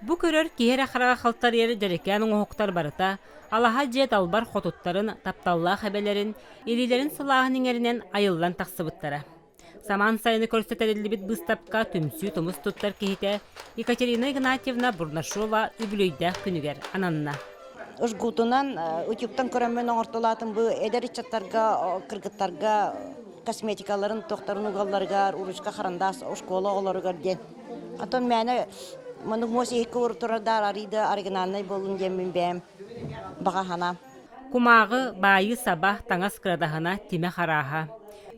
Бу көрөр киһи эрэ хараҕа халтарыйар дьэрэкээн оҥоһуктар барыта алаһа дьиэ далбар хотуттарын, тапталлаах эбэлэрин, илиилэрин сылааһын иҥэринэн айыллан тахсыбыттара. Самаан сайыны көрсө тэриллибит быыстапка түмсүү тумус туттар киһитэ Екатерина Игнатьевна Бурнашова үбүлүөйдээх күнүгэр ананна. Ужгутунан утюгтан көрөммүн оҥортолоотум бу эдэр ыччаттарга, кыргыттарга косметикаларын тохторун угалларыгар, ручка харандаас школа оҕолоругар диэн. Антон мээнэ маннык муос иһиккэ турардар арыйда оригинальнай буоллун диэммин бэйэм баҕа санаам. Кумааҕы, баайыы саба, таҥас кырадаһына, тимэх арааһа.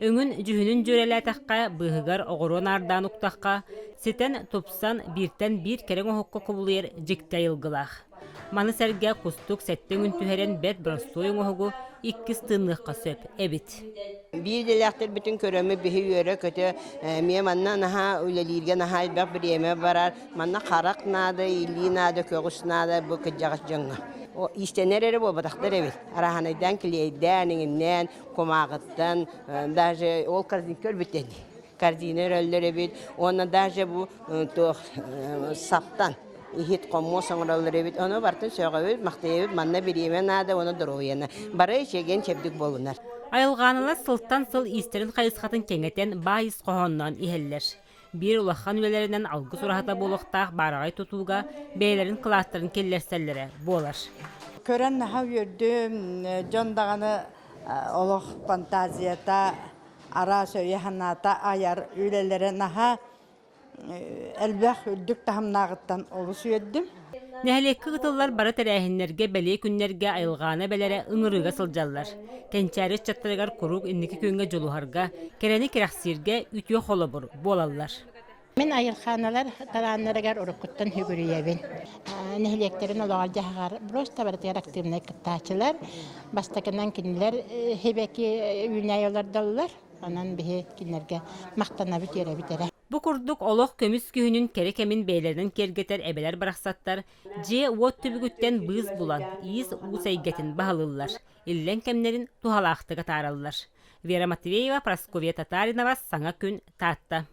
Өҥүн, дьүһүнүн дьүөрэлээтэххэ, быыһыгар оҕуруо наардаан уктахха, ситэн, тупсан, бииртэн биир кэрэ оҥоһукка кубулуйар дьикти айылгылаах. Маны сэргэ кустук сэттэ өҥүн түһэрэн бэрт боростуой оҥоһугу иккис тыынныахха сөп эбит. Биир идэлээхтэрбитин көрөммүт биһи үөрэ-көтө эмиэ манна наһаа үлэлииргэ наһаа элбэх бириэмэ барар. Манна харах наада, илии наада, көҕүс наада бу кырдьаҕас дьоҥҥо. Иистэнэр эрэ буолбатахтар эбит. Арааһынайдаан килиэйдээн, иҥиннээн, кумааҕыттан, даже ол корзинка өлбүт корзина өрөллөр эбит. Уонна даже бу туох саптан иһит хомуос оҥороллор эбит. Ону барытын сөҕөбүт, махтайабыт. Манна бириэмэ наада уонна доруобуйаны. Бары чэгиэн чэбдик буолунар. Айылҕааналар сылтан сыл иистэрин хайысхатын кэҥэтэн баай ис хоһоонноон иһэллэр. Биир улахан үлэлэринэн алгыс ураһата буолуохтаах баараҕай тутууга бэйэлэрин кылаастарын киллэрсэллэрэ буолар. Көрөн наһаа үөрдүм, дьон даҕаны олох фантазията, араас өйө-санаата айар үлэлэрэ наһаа элбэх үрдүк таһымнааҕыттан олус үөрдүм. Нэһилиэккэ ыытыллар бары тэрээһиннэргэ бэлиэ күннэргэ айылҕаана эбэлэрэ ыҥырыыга сылдьаллар. Кэнчээри ыччаттарыгар куруук инники күөҥҥэ дьулуһарга, кэрэни кэрэхсииргэ үтүө холобур буолаллар. Мин айылхааналар талааннарыгар уруккуттан сүгүрүйэбин. Нэһилиэктэрин олоҕор-дьаһаҕар просто барытыгар активнай кыттааччылар. Бастакынан кинилэр хибэки үүнээйи олордоллор. Онон биһи кинилэргэ махтанабыт, үөрэбит эрэ. Бу курдук олох көмүс күһүнүн кэрэ кэмин бэйэлэринэн киэргэтэр эбэлэр барахсаттар дьиэ-уот түбүгүттэн быыс булан, иис-уус эйгэтин баһылыыллар, иллэҥ кэмнэрин туһалаахтык атаараллар. Вера Матвеева, Прасковья Татаринова, Саҥа күн, Таатта.